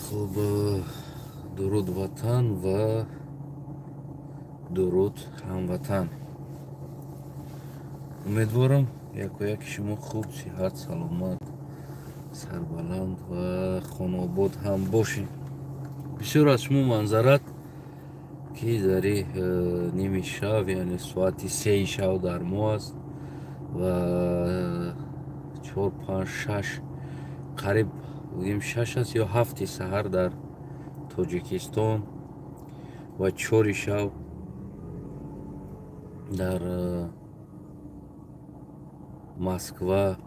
Хуб, дуруд ватан ва дуруд ҳамватан. Умедворам яко-яки шумо хуб, сиҳат, саломат, сарбаланд ва хонаобод ҳам бошед. Бисёр аз шумо манзарат ки дари ними шаб, яъне соати 3 шаб дар мо аст ва 4, 5, 6, қариб гӯем 6 аст ё 7 саҳар дар Тоҷикистон ва 4 шаб дар Москва.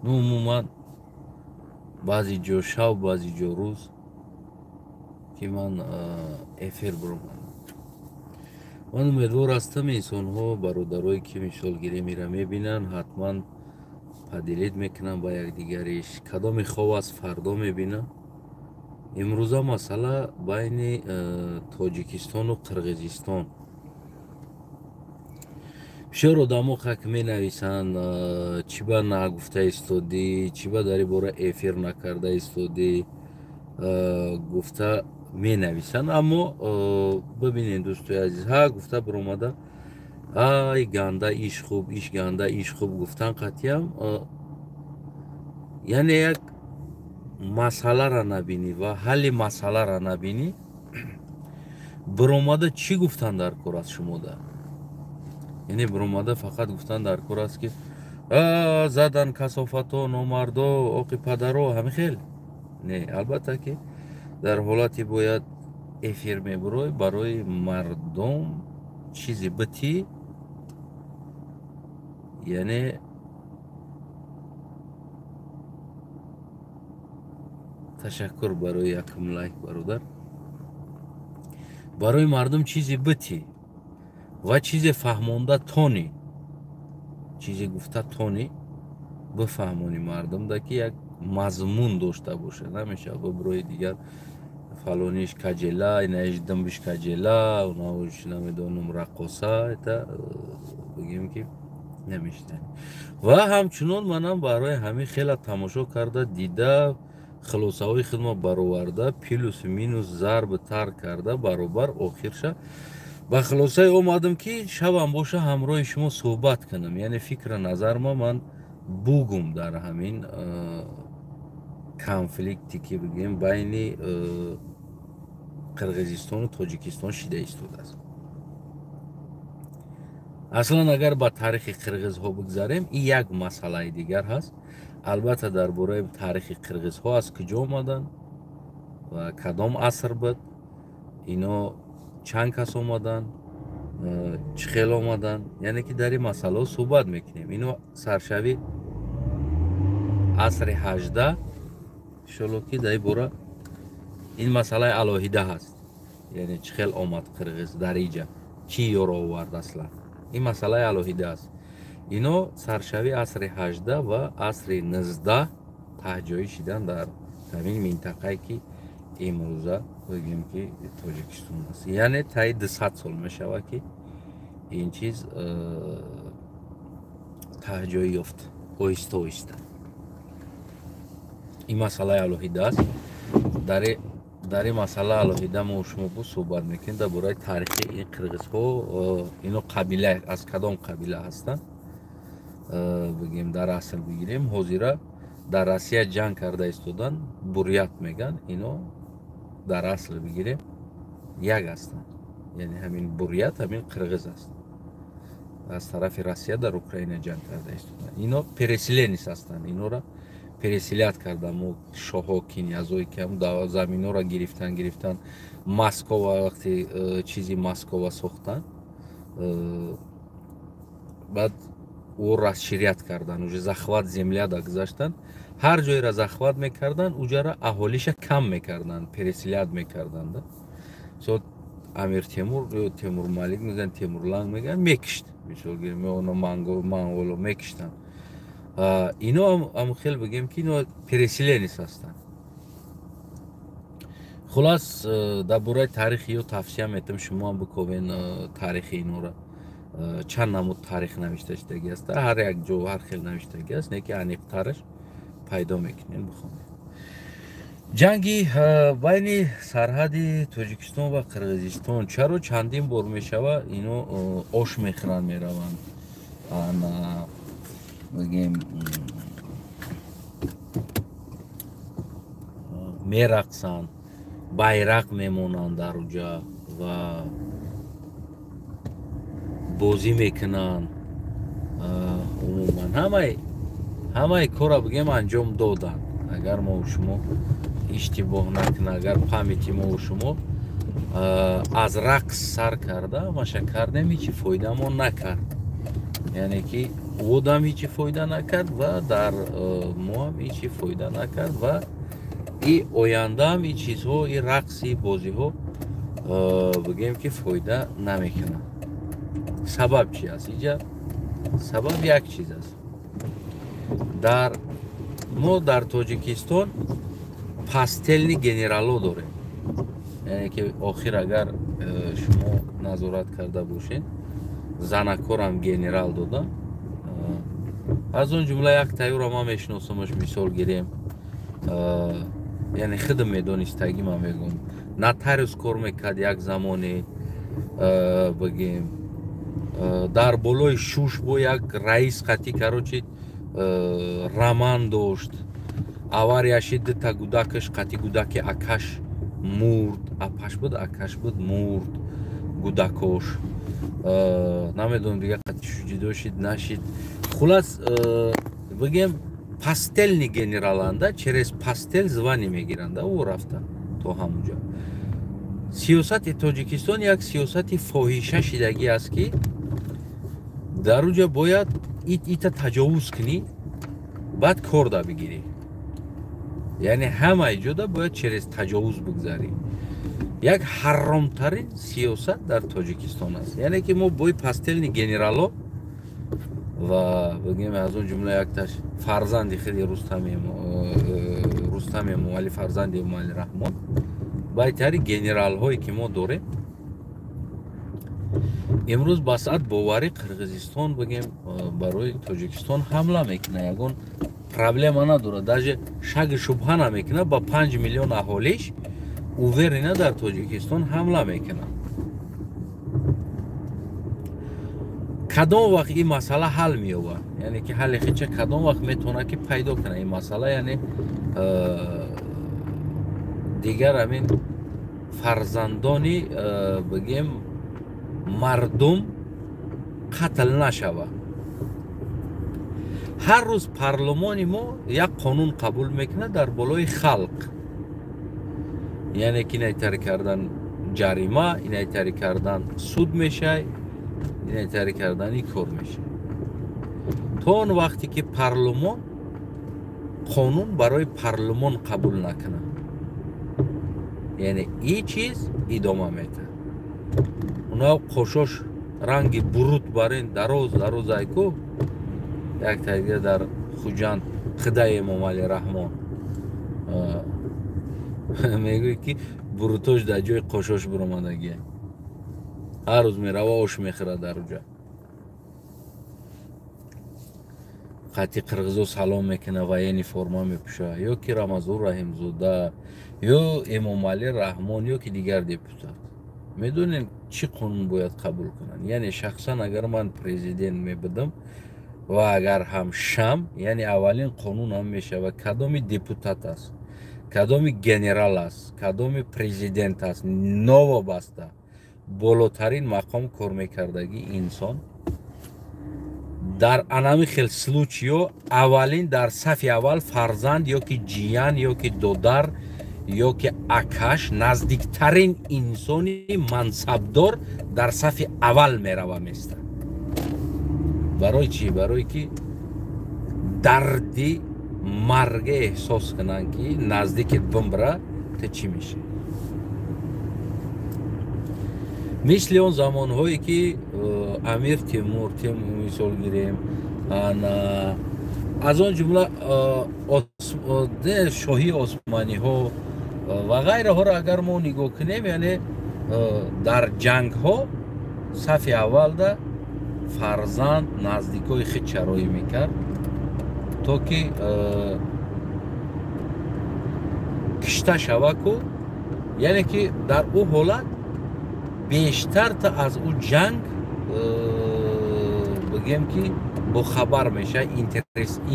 Ну, умуман баъзе ҷо шаб, баъзе ҷо рӯз ки ман эфир баромадам. Ман умедвор ҳастам инсонҳо, бародарое ки мисол гирем ира мебинанд, ҳатман поделить мекунанд ба якдигариш. Кадоми хоб аст фардо мебинам. Имрӯза масъала байни Тоҷикистону Қирғизистон. Бисёр одамо как менависанд, чӣ ба нагуфта истодӣ, чӣ ба дар ин бора эфир накарда истодӣ, гуфта менависанд. Аммо бибинед, дӯстои азиз, ҳа гуфта баромада, ай ганда иш хуб, иш ганда иш хуб гуфтан қатъиям, яъне як масъалара набинӣ ва ҳалли масъалара набинӣ, баромада чӣ гуфтан дар кор аст шумода? Яъне баромада фақат гуфтан дар кор аст ки задан касофато, номардо, оқи падаро, ҳамин хел? Не, албатта ки дар ҳолате бояд эфир мебурой барои мардум чизе битӣ, яъне ташаккур барои якум лайк, бародар. Барои мардум чизе битӣ ва чизе фаҳмонда тонӣ, чизе гуфта тонӣ, бифаҳмонӣ мардумда ки як мазмун дошта бошад. Намешавад бибирои дигар фалониш каҷела, инаиш думбиш каҷела, унаош намедонам раққоса, это бигем ки намешинавем. Ва ҳамчунон манам барои ҳамин хела тамошо карда, дида, хулосаҳои худро бароварда, плюс минус зарб тар карда баробар охирша ба хулосае омадам ки шабам боша ҳамроҳи шумо суҳбат кунам. Яъне фикра назарма ман бугум дар ҳамин конфликте ки бигем байни Қирғизистону Тоҷикистон шида истодааст. Аслан агар ба таърихи қирғизҳо бигзарем, ин як масъалаи дигар ҳаст. Албатта дар бораи таърихи қирғизҳо аз куҷо омаданд ва кадом аср буд, ино чанд кас омаданд, чӣ хел омаданд, яъне ки дар ин масъалаҳо суҳбат мекунем. Ино саршави асри 18, иншоалло ки дар ин бора ин масъалаи алоҳида ҳаст. Яъне чӣ хел омад қирғиз дар иҷа, чӣ ёро овард аслан, ин масъалаи алоҳида аст. Ино саршави асри 18 ва асри 19 таҳҷоӣ шидан дар ҳамин минтақае ки имрӯза бигем ки Тоҷикистон аст. Яъне таи 200 сол мешавад ки ин чиз таҳҷоӣ ёфт оҳиста оҳиста. Ин масъалаи алоҳида аст. Дар ин масъала алоҳида мо шумо бо суҳбат мекунем дар бораи таърихи ин қирғизҳо, ино қабила аз кадом қабила ҳастанд, бигем дар асл бигирем. Ҳозира дар Россия ҷанг карда истодан бурят меган, ино дар асл бигирем як ҳастанд. Яъне ҳамин бурят ҳамин қирғиз аст. Аз тарафи Россия дар Украина ҷанг карда истодан. Ино переселенец ҳастанд, инора переселят карда мо шоҳо, кинязое ки ҳам заминора гирифтан Москова, вақте чизи Москова сохтан, баъд ӯ расширят кардан, уже захват земля да гузаштан, ҳар ҷойра захват мекардан, уҷара аҳолиша кам мекардан, переселят мекардан. Мисол Амир Темур ё Темур Малик мегӯянд, Темурланг мегӯянд, мекишт. Мисол гирем, оно монголо мекиштанд. Ино ам хел бигем ки ино переселенец ҳастанд. Хулас, дар бораи таърихи ё тавсия метам шумо ҳам биковен таърихи инора. Чанд намуд таърих навишта шудагӣ аст, ҳар як ҷо ҳар хел навиштагӣ аст, не ки аниқтараш пайдо мекунем, бихонем. Ҷанги байни сарҳади Тоҷикистон ва Қирғизистон чаро чандин бор мешава? Ино ош мехӯранд, мераванд, бигем, мерақсанд, байрақ мемонанд дар уҷа ва бозӣ мекунанд. Умуман ҳамаи корро, бигем, анҷом доданд. Агар мо шумо иштибоҳ накунад, агар памяти мо шумо аз рақс сар карда ҳамаша кардем, ҳечи фоидамо накард. Яъне ки одам ҳечи фоида накард ва дар мо ҳам ҳечи фоида накард ва и ояндаам и чизҳо, и рақси бозиҳо, бигем, ки фоида намекунад. Сабаб чи аст? Иҷа сабаб як чиз аст. Дар мо дар Тоҷикистон постельный генерало дорем. Яъне ки охир агар шумо назорат карда бошед, занакорам генерал дода. Аз он ҷумла як тайёра ман мешиносамаш, мисол гирем, яъне худам медонистагӣ ман мегӯм, нотариус кор мекард як замоне, бигем, дар болои шуш бо як раис қатӣ, короче, роман дошт. Аварияши дута гудакаш қатӣ гудаки акаш мурд, апаш буд, акаш буд, мурд гудакош. Намедонам, дига қатӣ ҷудо шид, нашид. Хулас, бигем, постельный генераланда, через постель звание мегиранда, ӯ рафта то ҳамунҷо. Сиёсати Тоҷикистон як сиёсати фоҳиша шидагӣ аст, ки дар уҷа бояд ита таҷовуз кунӣ, баъд корда бигирӣ. Яъне ҳамаи ҷода бояд через таҷовуз бигзарӣ. Як ҳаромтарин сиёсат дар Тоҷикистон аст. Яъне ки мо бои постельный генерало ва, бигем, аз он ҷумла якташ фарзанди хеле Рустами Эмомалӣ, фарзанди Эмомалӣ Раҳмон, байтари генералҳое ки мо дорем имрӯз, ба саат боварӣ Қирғизистон, бигем, барои Тоҷикистон ҳамла мекунад, ягон проблема надорад, даже шаги шубҳа намекунад. Ба 5 миллион аҳолиш уверенно дар Тоҷикистон ҳамла мекунад. Кадом вақт ин масъала ҳал меёбад? Яъне ки ҳалли хича кадом вақт метавонад ки пайдо кунад ин масъала? Яъне дигар ҳамин фарзандони, бигем, мардум қатл нашавад. Ҳар рӯз парлумони мо як қонун қабул мекунад дар болои халқ, яъне ки инайтари кардан ҷарима, инайтари кардан суд мешай, инайтари кардан ин кор мешай. То он вақте ки парлумон қонун барои парлумон қабул накунад, яъне ин чиз идома метаҳад. Уна қошош ранги бурут барин дароз дароз айку як тайдига дар Хуҷанд хидаи Эмомалӣ Раҳмон мегӯй, ки бурутош дар ҷои қошош биромадагия, ҳар рӯз мерава, ош мехӯрад дар уҷа, қатъи қирғизо салом мекунад, военный форма мепӯшад. Ё ки Рамазон Раҳимзода, ё Эмомалӣ Раҳмон, ё ки дигар депутат медонем чӣ қонун бояд қабул кунанд. Яъне шахсан агар ман президент мебудам ва агар ҳам шам, яъне аввалин қонун ҳам мешавад: кадоми депутат аст, кадоми генерал аст, кадоми президент аст, новобаста болотарин мақом кор мекардагӣ инсон, дар анами хел случайҳо аввалин дар сафи аввал фарзанд ё ки ҷиян, ё ки додар, ё ки акаш, наздиктарин инсони мансабдор дар сафи аввал мерава, места. Барои чӣ? Барое ки дарди марге эҳсос кунанд, ки наздикит бимбра, ту чӣ мешавӣ. Мисли он замонҳое ки Амир Тимур, мисол гирем, аз он ҷумла шоҳии османиҳо ва ғайраҳоро агар мо нигоҳ кунем, яъне дар ҷангҳо сафи аввалда фарзанд, наздикои худ чароӣ мекард, то ки кишта шава ку, яъне ки дар ӯ ҳолат бештар та аз ӯ ҷанг бигем ки бохабар мешава,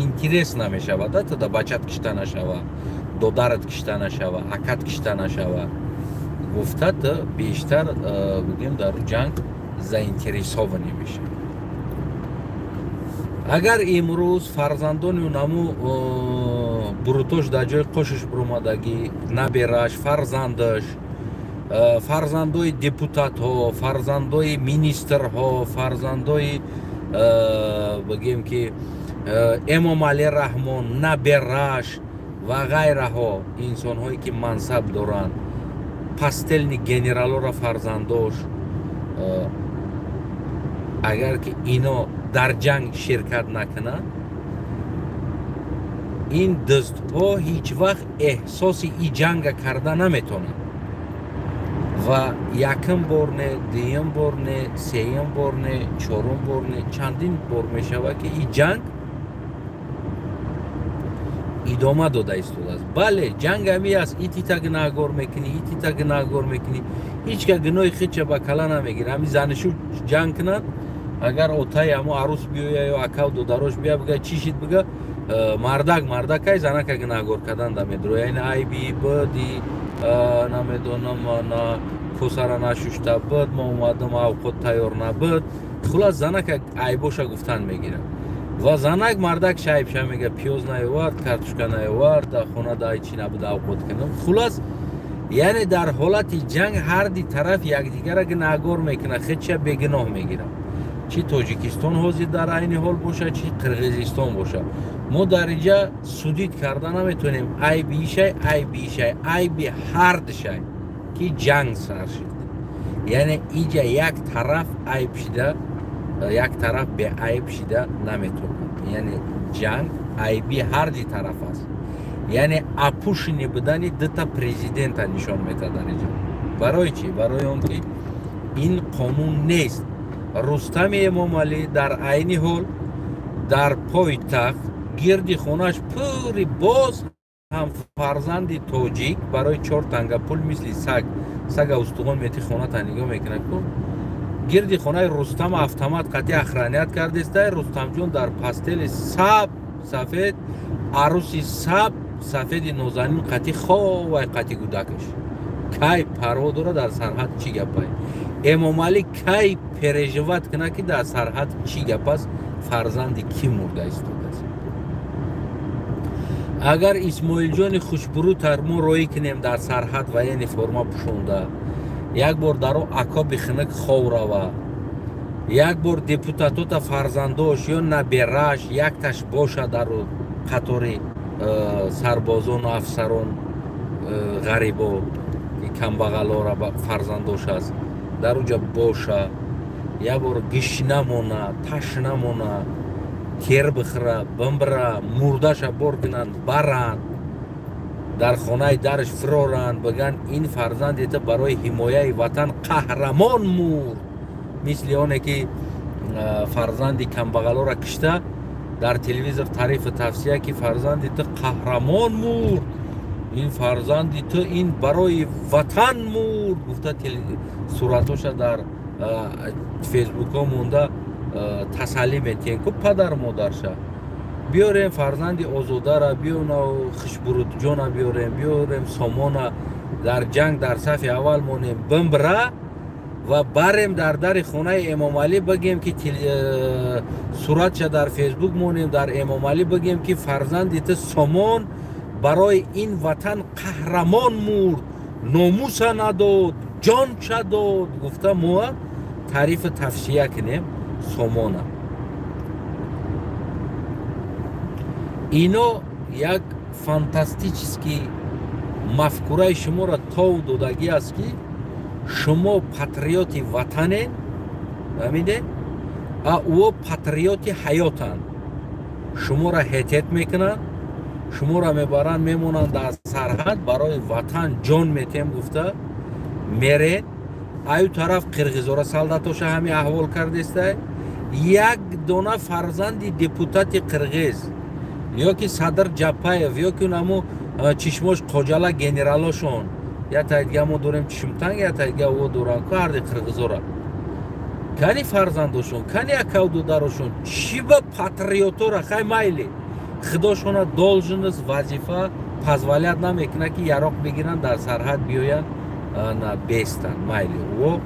интерес намешава, да, та бачат кишта нашава, додарат кишта нашава, акат кишта нашава, гуфта та бештар бигем дар ҷанг заинтересованӣ мешава. Агар имрӯз фарзандони наму бурутош дар ҷои қошиш буромадагӣ, набераш, фарзандаш, фарзандои депутатҳо, фарзандои министрҳо, фарзандои бигем ки Эмомалӣ Раҳмон, набераш ва ғайраҳо, инсонҳое ки мансаб доранд, пастелни генералора фарзандош, агар ки ино дар ҷанг ширкат накунанд, ин дӯстҳо ҳеҷ вақт эҳсоси и ҷанга карда наметонанд ва якм бор не, дуюм бор не, сеюм бор не, чорум бор не, чандин бор мешавад ки и ҷанг идома дода истодааст. Бале, ҷанг ҳами аст, итита гунаҳгор мекунӣ, итита гунаҳгор мекунӣ, ҳеҷ ка гуноҳи худша ба кала намегирад. Ҳами занишу ҷанг кунанд, агар отаи ҳамо арӯс биёя ё акав додарош бия, бига чӣ шид, бига мардак мардакай занака гунаҳгор кардан да медроя, ин айби буди, намедонам, на косара нашушта буд, мо омадам авқот тайёр набуд. Хулас занака айбоша гуфтан мегирад ва занак мардак шайбша мега, пиёз наёвард, картошка наёвард, дар хона дай чӣ набуд авқот кунам. Хулас, яъне дар ҳолати ҷанг ҳарди тараф якдигара гунаҳгор мекунад, худша бегуноҳ мегирад. Чӣ Тоҷикистон ҳозир дар айни ҳол бошад, чӣ Қирғизистон бошад, мо дар инҷа судид карда наметонем. Айби ишай, айби ишай, айби ҳардшай ки ҷанг сар шид. Яъне иҷа як тараф айб шида, як тараф беайб шида наметонад. Яъне ҷанг айби ҳарди тараф аст. Яъне апушини будани дута президента нишон метад дар инҷа. Барои чӣ? Барои он ки ин қонун нест. Рустами Эмомалӣ дар айни ҳол дар пойтахт гирди хонаш пури боз ҳам фарзанди тоҷик барои 4 танга пул мисли саг, сага устухон мети хоната нигоҳ мекунад ку, гирди хонаи Рустам автомат қатъи охраният кардеста. Рустамҷон дар пастели саб сафед, арӯси саб сафеди нозанин қатъи ховай қатъи гудакаш кай парво дора дар сарҳад чӣ гапай? Эмомалӣ кай переживат кунад ки дар сарҳад чӣ гап аст, фарзанди кӣ мурда истодааст? Агар Исмоилҷони хушбурӯтар мо роӣ кунем дар сарҳад военный форма пӯшонда, як бор дар о акоби хинак хов рава, як бор депутатота фарзандош ё набераш якташ боша дар қатори сарбозону афсарон, ғарибо камбағалора фарзандош аст, дар уҷа боша, як бор гишна мона, ташна мона, тер бихӯра, бимбира, мурдаша бор кунанд, баранд, дар хонаи дарш фироранд, бигӯянд ин фарзанди ту барои ҳимояи ватан қаҳрамон мурд. Мисли оне ки фарзанди камбағалора кишта дар телевизор таърифу тавсия ки фарзанди ту қаҳрамон мурд, ин фарзанди ту ин барои ватан мурд, гуфта суратоша дар фейсбукҳо монда тасаллӣ метиҳем ку падар модарша. Биёрем фарзанди озодара, биёна хушбурутҷона биёрем, биёрем сомона дар ҷанг дар сафи аввал монем, бимбира ва барем дар дари хонаи Эмомалӣ, бигем ки суратша дар фейсбук монем, дар Эмомалӣ бигем ки фарзанди ту сомон барои ин ватан қаҳрамон мурд, номуса надод, ҷонша дод, гуфта мо таърифу тавсия кунем сомона. Ино як фантастический мафкураи шуморо тов додагӣ аст ки шумо патриоти ватанед, фаҳмидед, а ӯ патриоти ҳаётанд. Шуморо ҳетет мекунанд, шуморо мебаранд, мемонанд дар сарҳад, барои ватан ҷон метем гуфта меред. Аю тараф қирғизора солдатоша ҳами аҳвол кардестай. Як дона фарзанди депутати қирғиз ё ки Садр Ҷапаев ё ки намо Чишмош қоҷала генералошон я тайдига мо дорем чишмтанг, я тайдига о доранд ку ҳарди қирғизора. Кани фарзандошон, кани акав додарошон, чӣ ба патриотора хай майли худошона должность вазифа позволят намекунад ки яроқ бигиранд, дар сарҳад биёянд, на бестанд. Майли о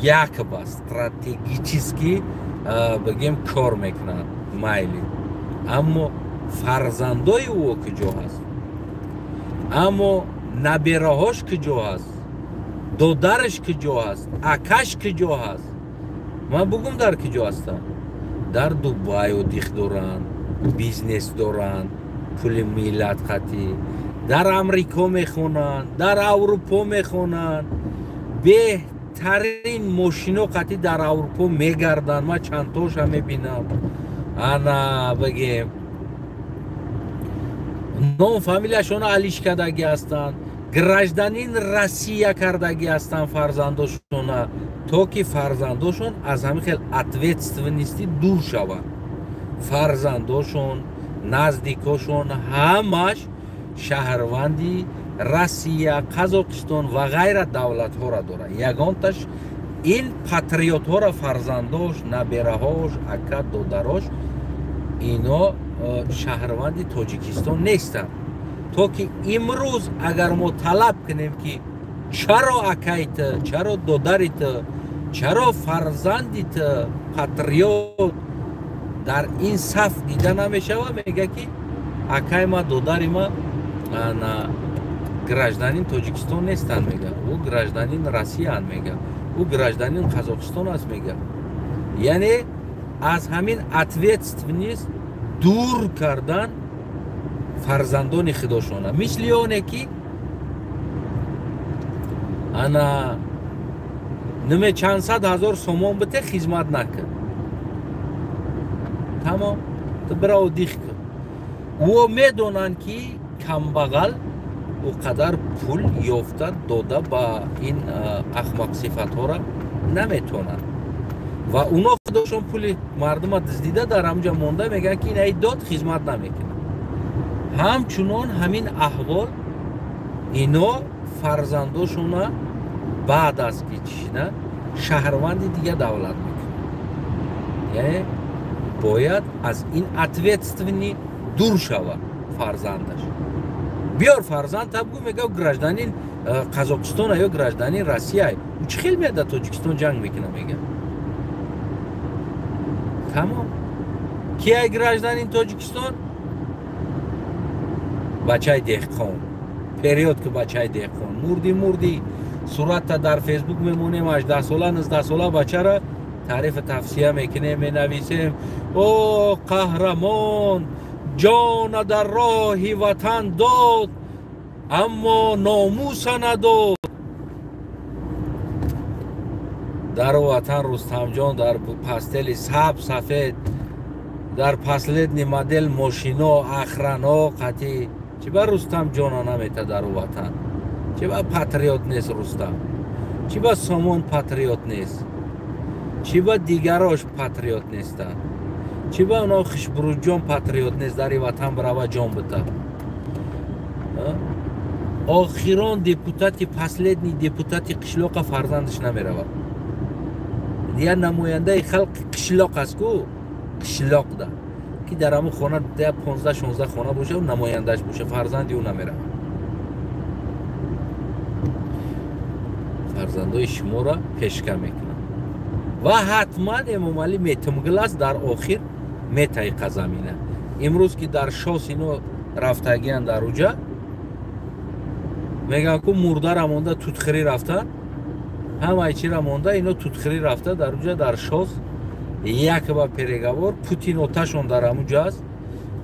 якба стратегически бигем кор мекунанд, майли. Аммо фарзандои ӯ куҷо ҳаст? Аммо набераҳош куҷо ҳаст? Додараш куҷо ҳаст? Акаш куҷо ҳаст? Ман бугум дар куҷо ҳастанд? Дар Дубай одих доранд, бизнес доранд, пули миллат қатӣ, дар Амрико мехонанд, дар Аврупо мехонанд, беҳтарин мошино қатӣ дар Аврупо мегарданд. Ман чандтоша мебинам. Ана бигем ном фамилияшона алиш кардагӣ ҳастанд, гражданин Россия кардагӣ ҳастанд фарзандошона, то ки фарзандошон аз ҳамин хел ответственности дур шаванд. Фарзандошон, наздикошон ҳамаш шаҳрванди Россия, Қазоқистон ва ғайра давлатҳоро дорад. Ягонташ ин патриотҳоро фарзандош, набераҳош, ака, додарош ино шаҳрванди Тоҷикистон нестанд. То ки имрӯз агар мо талаб кунем ки чаро акайт, чаро додарит, чаро фарзандит патриот дар ин саф дида намешавад, мега ки акай ма, додари ма на гражданин Тоҷикистон нестанд, мега. Ӯ гражданин Россияанд, мега. Ӯ гражданин Қазоқистон аст, мега. Яъне аз ҳамин ответственность дур кардан фарзандони худошона. Мисли оне ки ана ниме чанд сад ҳазор сомон бите, хизмат накун, тамом, ту бира одих кун. Ӯ медонанд ки камбағал ӯ қадар пул ёфта дода ба ин ахмақсифатҳоро наметонанд ва уно худошон пули мардума дуздида дар ҳамҷа монда, мегӯянд ки ин ай дод хизмат намекунад. Ҳамчунон ҳамин аҳвол ино фарзандошона баъд аз ки чишида шаҳрванди дигар давлат мекунад. Яъне бояд аз ин ответственни дур шавад фарзандаш. Биёр фарзанд табгу, мега гражданин Қазоқистона ё гражданин Россия. Ӯ чӣ хел меяд дар Тоҷикистон ҷанг мекунад, мега. Тамом. Ки ай гражданин Тоҷикистон? Бачаи деҳқон. Период ки бачаи деҳқон. Мурди мурди суратта дар Фейсбук мемонем, 18 сола, 19 сола бачара таъриф тавсия мекунем, менависем: о қаҳрамон, ҷона дар роҳи ватан дод, аммо номуса надод. Дар ватан Рустамҷон дар пастели саб сафед, дар последний модел мошино, охрано қатӣ. Чӣ ба Рустам ҷона намета дар ватан? Чӣ ба патриот нест Рустам? Чӣ ба Сомон патриот нест? Чӣ ба дигарош патриот нестанд? Чӣ ба оно Хишбуруҷон патриот нест, дар ватан барава ҷон бита? Охирон депутати, последний депутати қишлоқа фарзандаш намеравад. Я намояндаи халқи қишлоқ аст ку, қишлоқда ки дар ҳамун хона 15-16 хона боша, намояндааш боша, фарзанди ӯ намеравад. Фарзандои шуморо пешка мекунад ва ҳатман Эмомалӣ метумгил аст, дар охир метайқа замина. Имрӯз ки дар шос ино рафтагиян дар уҷа, мегӯянд ку мурдара монда тутхирӣ рафтан, ҳамаи чира монда ино тутхирӣ рафта дар уҷа дар шос якба переговор, Путин оташон дар ҳамуҷа аст,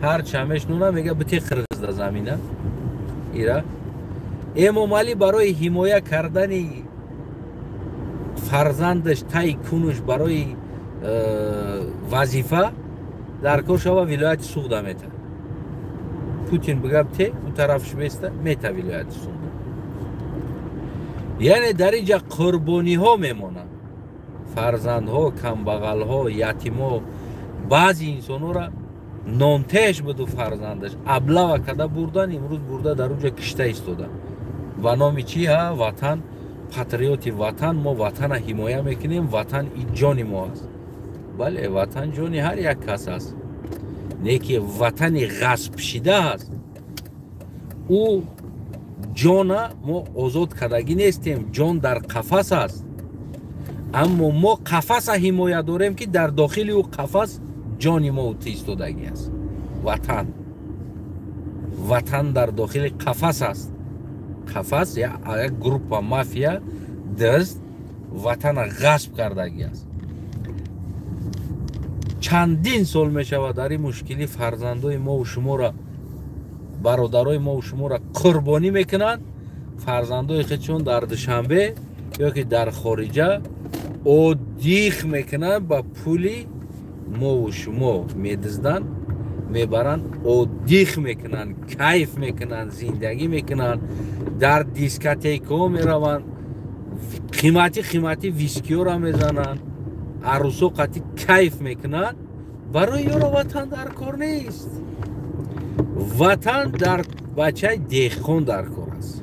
ҳар чамешнуна мега бите қирғизда замина. Ира Эмомалӣ барои ҳимоя кардани фарзандаш тай кунуш барои вазифа дар кор шава вилояти Суғда мета. Путин бигап те, ӯ тарафш места, мета вилояти Суғда. Яъне дар инҷа қурбониҳо мемонанд. Фарзандҳо, камбағалҳо, ятимҳо, баъзи инсонҳоро Нонтеш буду фарзандаш аблава када бурдан, имрӯз бурда дар уҷа кишта истода. Ба номи чӣ? Ҳа, ватан, патриоти ватан, мо ватана ҳимоя мекунем, ватан и ҷони мо аст. Бале, ватан ҷони ҳар як кас аст, не ки ватани ғасбшида аст. Ӯ ҷона мо озод кардагӣ нестем, ҷон дар қафас аст, аммо мо қафаса ҳимоя дорем, ки дар дохили ӯ қафас ҷони мо истодагӣ аст. Ватан, ватан дар дохили қафас аст. Қафас як группа мафия дизд ватана ғасб кардагӣ аст. Чандин сол мешавад дар ин мушкилӣ фарзандои мову шуморо, бародарои мову шуморо қурбонӣ мекунанд. Фарзандои худшон дар Душанбе ё ки дар хориҷа оддих мекунанд, ба пули мову шумо медизданд, мебаранд, оддих мекунанд, кайф мекунанд, зиндагӣ мекунанд, дар дискотекаҳо мераванд, қимати қимати вискиёро мезананд, арӯсо қатӣ кайф мекунанд. Барои ёро ватан дар кор нест. Ватан дар бачаи деҳқон дар кор аст.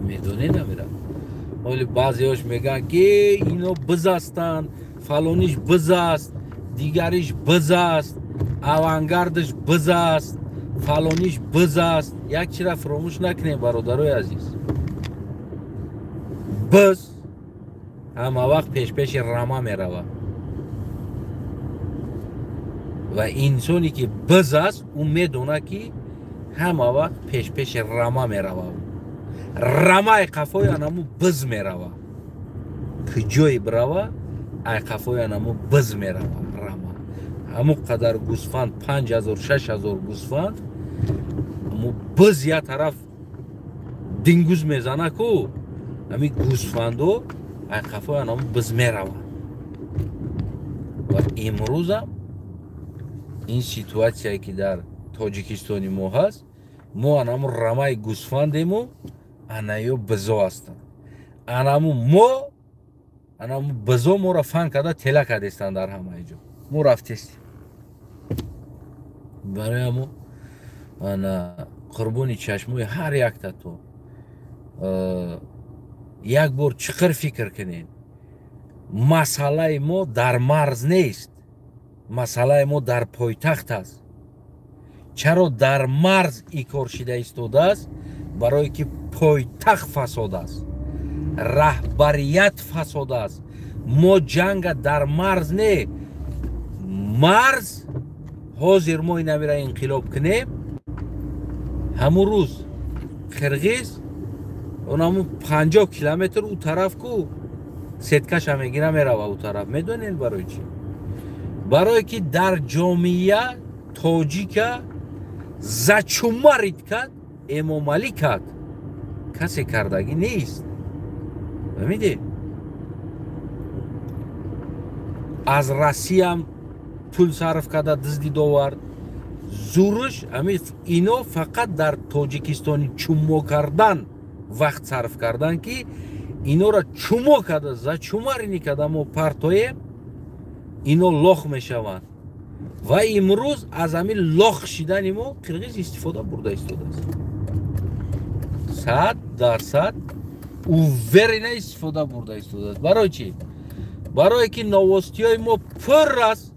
Медонед, намира ҳоли баъзеҳош мегӯянд, ки ино биз ҳастанд, фалониш биз аст, дигариш биз аст, авангардаш биз аст, фалониш биз аст. Як чизра фуромӯш накунем, бародарои азиз, биз ҳама вақт пешпеши рама меравад ва инсоне ки биз аст, ӯ медонад, ки ҳама вақт пешпеши рама меравад. Рамаи қафои анаму биз мерава, куҷое бирава, ай қафои анаму биз мерава рама. Ҳамун қадар гӯсфанд, 5000, 6000 гӯсфанд, аму биз як тараф дингуз мезана ку, ҳамин гӯсфандо ай қафои анаму биз мераванд. Ва имрӯзам ин ситуатсияе ки дар Тоҷикистони мо ҳаст, мо анаму рамаи гӯсфандему, анаё бизо ҳастанд. Анаму мо, анаму бизо моро фан карда тела кардестанд дар ҳамаи ҷо, мо рафтестем. Барои ҳамо, ана, қурбони чашмои ҳар якта то як бор чиқир фикр кунед. Масъалаи мо дар марз нест, масъалаи мо дар пойтахт аст. Чаро дар марз ин кор шида истодааст? Барое ки пойтахт фасод аст, раҳбарият фасод аст. Мо ҷанга дар марз не, марз ҳозир мо инамира инқилоб кунем, ҳамун рӯз қирғиз онамун 50 километр ӯ тараф ку сеткаша мегира, мерава ӯ тараф. Медонед барои чӣ? Барое ки дар ҷомеа тоҷика зачумарид кард, Эмомалӣ кард, касе кардагӣ нест. Фаҳмидед? Аз Россиям пул сарф карда диздид овард. Зуруш ами ино фақат дар Тоҷикистони чуммо кардан вақт сарф кардан, ки инора чумо карда, зачумарини карда мо партоем, ино лох мешаванд. Ва имрӯз аз ҳамин лох шидани мо қирғиз истифода бурда истодааст. 100% уверена истифода бурда истодааст. Барои чӣ? Барое ки новостиҳои мо пур аст: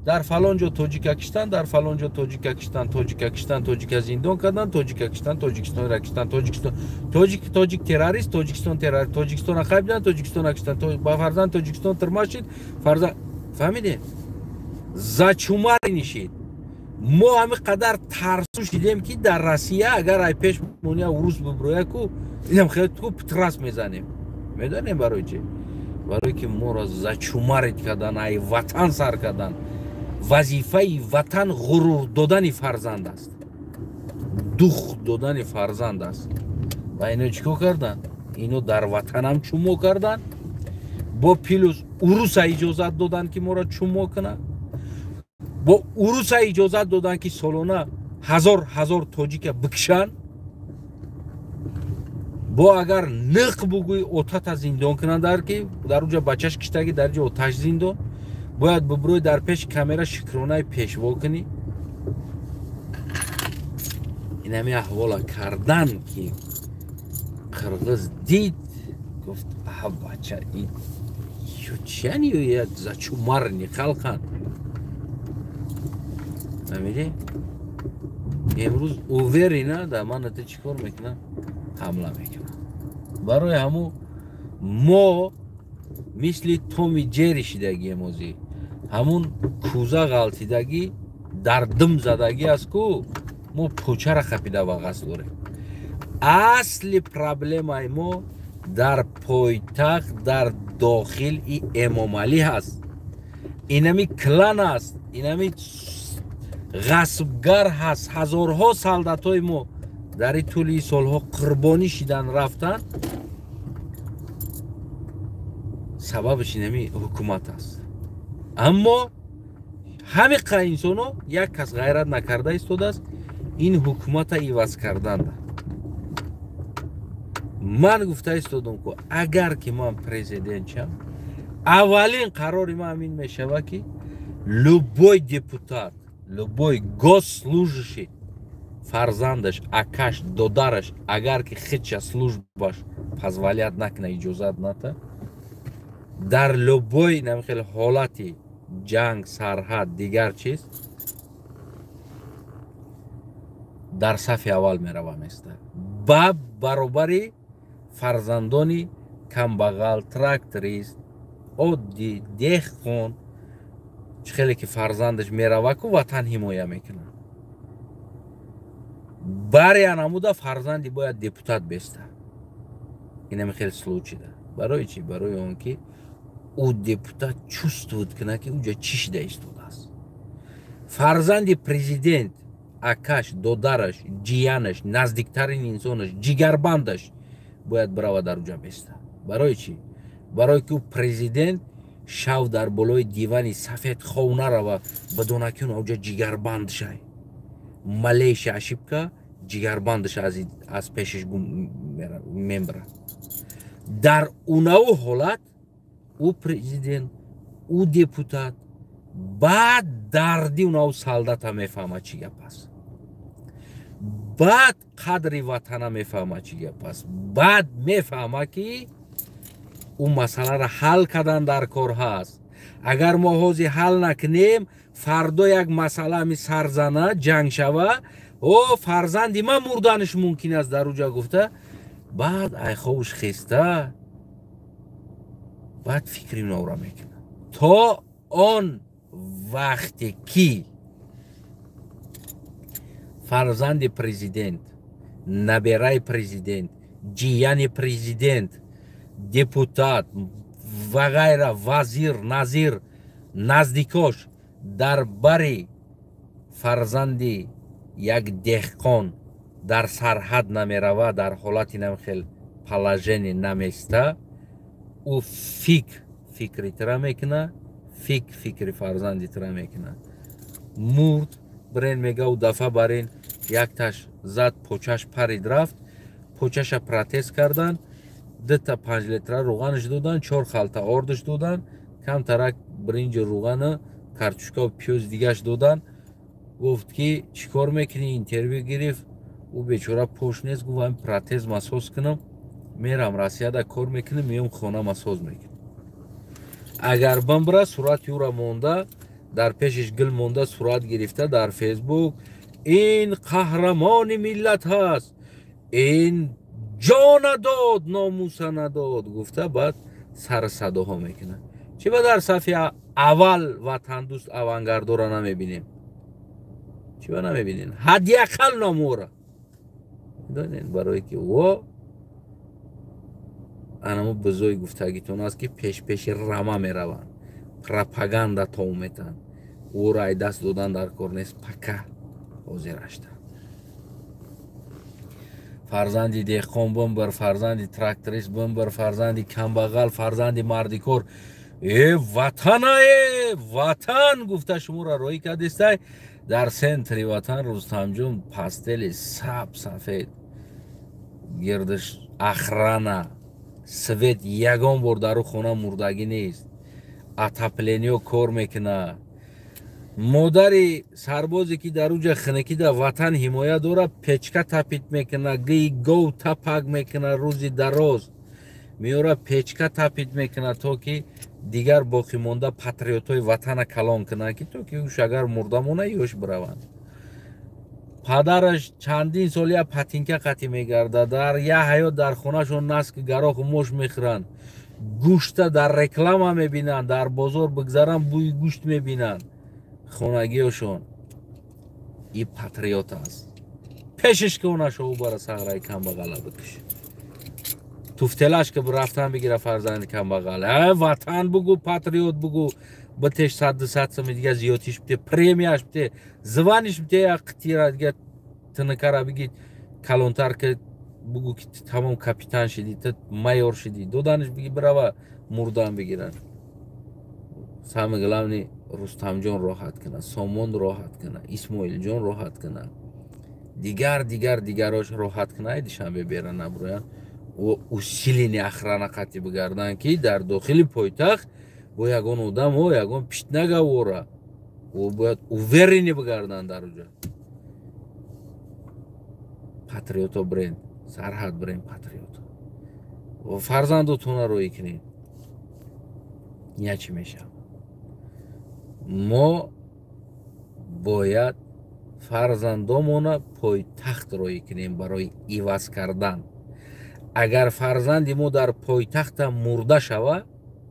дар фалон ҷо тоҷика киштан, дар фалон ҷо тоҷика киштан, тоҷика киштан, тоҷика зиндон кардан, тоҷика киштан, Тоҷикистонро киштан, Тоҷикистон, тоҷик, тоҷик террорист, Тоҷикистон террорист, Тоҷикистона қайбидан, Тоҷикистона киштан, ба фарзанд Тоҷикистон тирма шид, фарзанд. Фаҳмидед? Зачумари нишид. Мо ҳамин қадар тарсу шидем, ки дар Россия агар ай пеш мония урус биброя ку, инам хеле ку птрас мезанем. Медонем барои чӣ? Барое ки моро зачумарид кардан, ай ватан сар кардан. Вазифаи ватан ғурур додани фарзанд аст, дух додани фарзанд аст. Ва ино чӣ кор карданд? Ино дар ватанам чумо карданд, бо плюс уруса иҷозат доданд, ки моро чумо кунанд, бо уруса иҷозат доданд, ки солона ҳазор ҳазор тоҷика бикшанд. Бо агар ниқ бугӯй, отата зиндон кунанд, дар ки дар уҷа бачаш киштагӣ, дар ҷо оташ зиндон. Бояд бубурӯй дар пеши камера шукронаи пешво кунӣ. Инами аҳвола кардан ки қирғиз дид, гуфт: аҳа бача, чияни зачумарни халқан. Фаҳмидӣ? Имрӯз уверена да мана ту чӣ кор мекунам? Ҳамла мекунам. Барои ҳаму мо мисли Томи Ҷери шидагием. Озӣ ҳамун кӯза ғалтидагӣ дар дим задагӣ аст ку, мо пӯчара хапида вағас дорем. Асли проблемаи мо дар пойтахт, дар дохил и Эмомалӣ ҳаст, инами клан аст, инами ғасбгар ҳаст. Ҳазорҳо солдатҳои мо дар ин тӯли солҳо қурбонӣ шидан рафтанд, сабабаш инами ҳукумат аст. Аммо ҳамиқа инсоно як кас ғайрат накарда истодааст ин ҳукумата иваз карданда. Ман гуфта истодам ку, агар ки ман президент шам, аввалин қарори ман ҳамин мешавад, ки любой депутат, любой госслужащий фарзандаш, акаш, додараш, агар ки хича службаш позволять накуна, иҷозат ната, дар любой намхел ҳолати ҷанг, сарҳад, дигар чиз дар сафи аввал мерава места ба баробари фарзандони камбағал, тракторист, оддӣ, деҳқон. Чӣ хеле ки фарзандаш мерава ку ватан ҳимоя мекунад, баре анамуда фарзанди бояд депутат беста. Инами хеле случай да. Барои чӣ? Барои он ки ӯ депутат чувствует кунад, ки уҷа чӣ шида истодааст. Фарзанди президент, акаш, додараш, ҷиянаш, наздиктарин инсонаш, ҷигарбандаш бояд бирава дар уҷа беста. Барои чӣ? Барое ки ӯ президент шав дар болои дивани сафед хов нарава, бидона ки уҷа ҷигарбанд шай. Малейшая ошибка, ҷигарбандаш аз пешаш мебарад. Дар унаву ҳолат ӯ президент, ӯ депутат баъд дарди унаву солдата мефаҳмад, чӣ гап аст, баъд қадри ватана мефаҳмад, чӣ гап аст, баъд мефаҳмад, ки ӯ масъаларо ҳал кардан дар кор ҳаст. Агар мо ҳозир ҳал накунем, фардо як масъала ҳами сарзана, ҷанг шава, о фарзанди ман мурданаш мумкин аст дар уҷа гуфта, баъд айховуш хеста, баъд фикри навра мекунад. То он вақте ки фарзанди президент, набераи президент, ҷияни президент, депутат ва ғайра, вазир, назир, наздикош дар бари фарзанди як деҳқон дар сарҳад намерава, дар ҳолати намхел положение наместа, ӯ фикр фикри тира мекуна, фикр фикри фарзанди тира мекуна. Мурд брен мега, ӯ дафа барин якташ зад, почаш парид рафт, почаша протез кардан, дута 5 литра рӯғанаш додан, чор халта ордаш додан, камтарак бринҷи рӯғана, картошкаву пиёз дигаш додан. Гуфт ки чӣ кор мекунӣ? Интервю гирифт. Ӯ бечора пош нест. Гуфт: ҳамин протез масоз кунам, мерам Россияда кор мекунам, меём хона масоз мекунам. Агар бамбра, сурати ӯра монда, дар пешиш гил монда, сурат гирифта дар Фейсбук: ин қаҳрамони миллат ҳаст, ин ҷона дод, номуса надод, гуфта, баъд сар садоҳо мекунад. Чӣ ба дар сафи аввал ватандӯст авангардора намебинем? Чӣ ба намебинем ҳадди ақал номура? Медонед, барое ки во анамо бузои гуфтагитон аст, ки пешпеши рама мераванд, пропаганда тов метаҳанд. Ӯро ай даст додан дар кор нест. Пака ҳозирашта фарзанди деҳқон бимбир, фарзанди тракторист бимбир, фарзанди камбағал, фарзанди мардикор, э ватана, э ватан гуфта шуморо роҳӣ кардистай. Дар центри ватан, Рустамҷон, пастели саб сафед, гирдиш охрана, свет, ягон бор дару хона мурдагӣ нест. Отопление кор мекунад. Модари сарбозе ки дар уҷа хинакӣ дар ватан ҳимоя дорад, печка тапит мекунад, гии гов тапак мекунад, рӯзи дароз меёра печка тапит мекунад, то ки дигар боқимонда патриотҳои ватана калон кунанд, ки то ки уш агар мурда мона, ёш бираванд. Падараш чандин сол я патинка қатӣ мегардад, дар я ҳаёт дар хонашон наск гароху мош мехӯранд, гӯшта дар реклама мебинанд, дар бозор бигзаранд, бӯи гӯшт мебинанд хонагиёшон. И патриот аст. Пешиш ки онашо бара сағраи камбағала бикиш, туфтелаш ки рафтан бигира фарзанди камбағал. Ватан бугу, патриот бугу, битеш 100-200 суми дига зиёдтиш бите, премияш бите, званиш бите, як қитира дига тинакара биги калонтар ки бугу ки тамом капитан шидӣ, ту майор шидӣ, доданиш биги бирава мурдан бигиранд. Самое главное, Рустамҷон роҳат кунад, Сомон роҳат кунад, Исмоилҷон роҳат кунад, дигар дигар дигарош роҳат кунад, Душанбе бера наброянд, усилени охрана қатӣ бигарданд, ки дар дохили пойтахт бо ягон одам о ягон пишт нагавора, о бояд уверени бигарданд дар уҷа. Патриото бренд, сарҳад бренд, патриото. Фарзандотона роӣ кунед, ячи мешавад. Мо бояд фарзандомона пойтахт роӣ кунем барои иваз кардан. Агар фарзанди мо дар пойтахта мурда шава,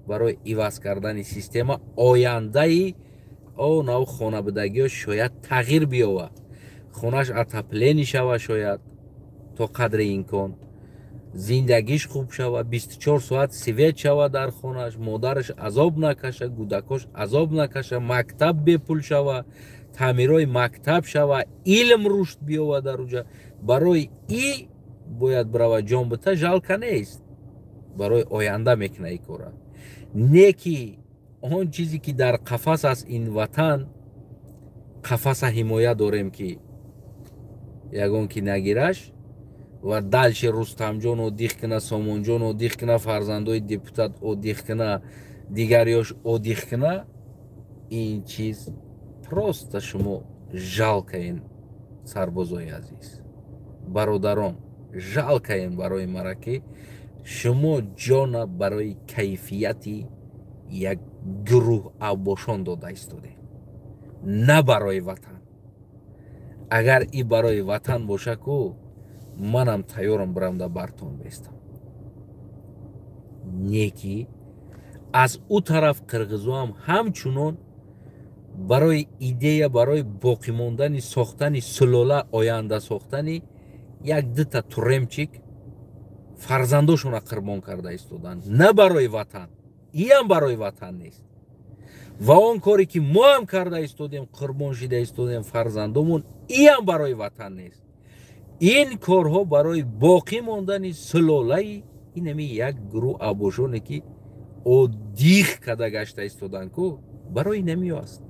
барои иваз кардани система ояндаи о нав хонабудагиё шояд тағйир биёвад, хонаш отопление шава, шояд то қадри имкон зиндагиш хуб шава, 24 соат свет шава дар хонаш, модараш азоб накаша, гудакош азоб накаша, мактаб бепул шава, таъмирои мактаб шава, илм рушд биёвад дар уҷа. Барои и бояд бирава ҷон бита, жалко нест, барои оянда мекуна и кора. Не ки он чизе ки дар қафас аст, ин ватан қафаса ҳимоя дорем, ки ягон ки нагираш ва дальше Рустамҷон одих куна, Сомонҷон одих куна, фарзандои депутат одих куна, дигарёш одих куна. Ин чиз просто шумо жалкаен, сарбозои азиз, бародарон, жалкаен барои мара, ки шумо ҷона барои кайфияти як гурӯҳ авбошон дода истодед, на барои ватан. Агар и барои ватан боша ку, манам тайёрам бирам да бартон бестам. Не ки аз ӯ тараф қирғизоам ҳамчунон барои идея, барои боқӣ мондани, сохтани сулола, оянда сохтани як дута туремчик фарзандошона қурбон карда истоданд, на барои ватан. Иам барои ватан нест. Ва он коре ки мо ҳам карда истодем, қурбон шида истодем фарзандомон, иам барои ватан нест. Ин корҳо барои боқӣ мондани сулолаи инами як гурӯҳ абошоне ки одих када гашта истоданд ку, барои инамиё аст.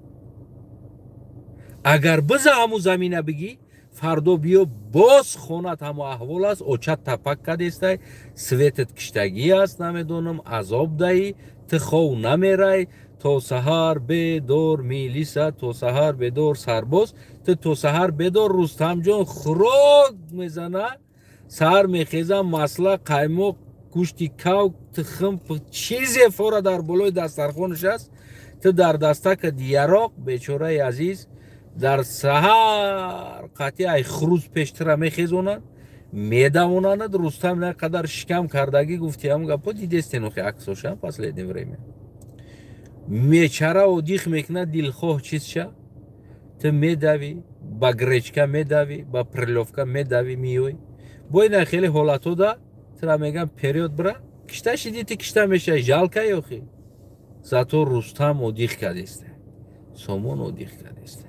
Агар биза ҳамун замина бигӣ, фардо биё боз хонат ҳамо аҳвол аст, очат тапак кадестай, светет киштагӣ аст, намедонам, азоб даҳӣ, ту хов намерай, то саҳар бедор милиса, то саҳар бедор сарбоз, ту то саҳар бедор Рустамҷон хӯрок мезана, саҳар мехеза, масла, қаймоқ, гӯшти кав, тухм, чизе фора дар болои дастархонаш аст, ту дар дастакат яроқ, бечораи азиз, дар саҳар қатъи ай хурӯз пештара мехезонад, медавонанд. Рустам на қадар шикам кардагӣ гуфти ҳам гапо дидестен охи аксоша последнее время. Мечара одих мекунад дилхоҳ чизша, ту медавӣ, ба гречка медавӣ, ба приловка медавӣ, миёй. Бо ина хеле ҳолатҳо да тура мегам период бира, кишта шидӣ, ту кишта мешавӣ, жалко ёхи. Зато Рустам одих кардеста, Сомон одих кардеста.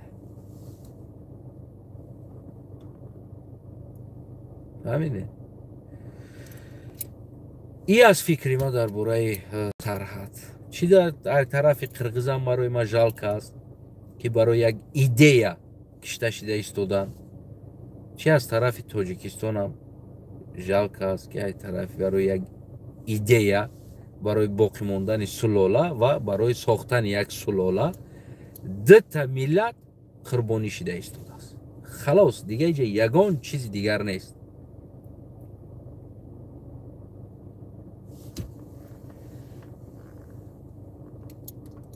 Фаҳмидед? И аз фикри ма дар бораи сарҳад. Чӣ дар тарафи қирғизам барои ма жалко аст, ки барои як идея кишта шида истоданд, чӣ аз тарафи Тоҷикистонам жалко аст, ки ай тарафи барои як идея Барои боқӣ мондани сулола ва барои сохтани як сулола дута миллат қурбонӣ шида истодааст. Халос, дига иҷа ягон чизи дигар нест.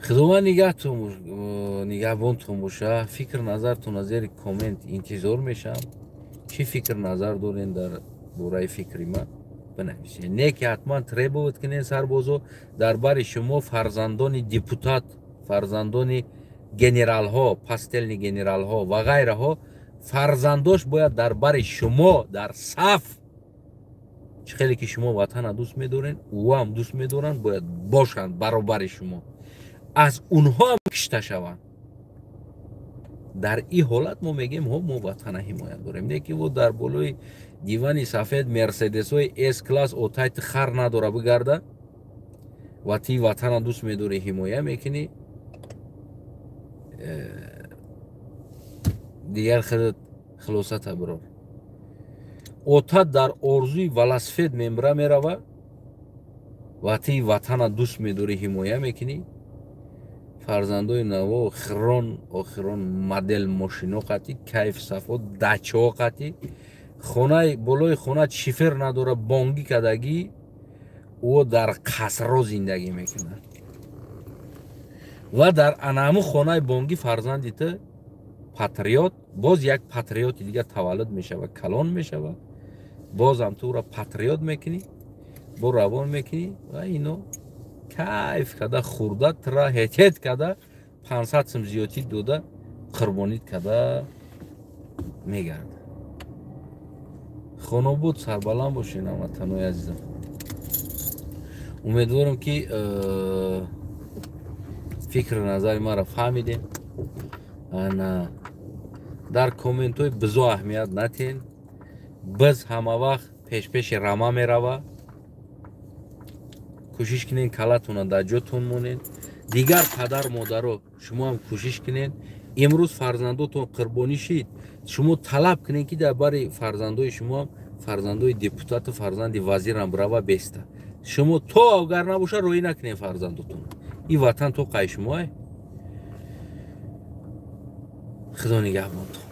Худованд нигаҳбонтон боша. Фикр назартон аз зери коммент интизор мешавам. Чӣ фикр назар дорен дар бораи фикри ман бинависед. Не ки ҳатман требовать кунен сарбозо, дар бари шумо фарзандони депутат, фарзандони генералҳо, пастелни генералҳо ва ғайраҳо фарзандош бояд дар бари шумо дар саф, чӣ хеле ки шумо ватана дӯст медорен, ӯам дӯст медоранд, бояд бошанд баробари шумо. Аз онҳо ҳам кишта шаванд. Дар ин ҳолат мо мегӯем, ҳо, мо ватана ҳимоят дорем. Не ки во дар болои дивани сафед мерседесҳои с класс отайти хар надора бигарда ва ти ватана дӯст медорӣ, ҳимоя мекунӣ, дигар худат хулосата бирор. Отат дар орзуи велосипед мембра мерава ва ти ватана дӯст медорӣ, ҳимоя мекунӣ. Фарзандои наво охирон охирон модел мошино қатӣ, кайф сафо дачаҳо қатӣ, хонаи болои хона шифер надора, бонгӣ кадагӣ, ӯ дар қасрро зиндагӣ мекунад ва дар анааму хонаи бонгӣ фарзанди ту патриот, боз як патриоти дигар таваллуд мешавад, калон мешавад, бозам ту ӯро патриот мекунӣ, бо равон мекунӣ ва ино кайф када хӯрда, тра ҳетет када 500 сум зиёдтӣ дода қурбонит када мегардад. Хонобод сарбаланд бошед, ҳамватанои азизам. Умедворам ки фикру назари маро фаҳмидем. Дар комментҳои бизо аҳамият натиҳен. Биз ҳама вақт пешпеши рама мерава. Кӯшиш кунен калатона дар ҷотон монед. Дигар падар модаро шумо ҳам кӯшиш кунен. Имрӯз фарзандотон қурбонӣ шид, шумо талаб кунен ки дар бари фарзандои шумо ҳам фарзандои депутату фарзанди вазирам рава беста. Шумо то агар набоша роӣ накунен фарзандотон. Ин ватан то қай шумоае. Худо нигаҳбонтон.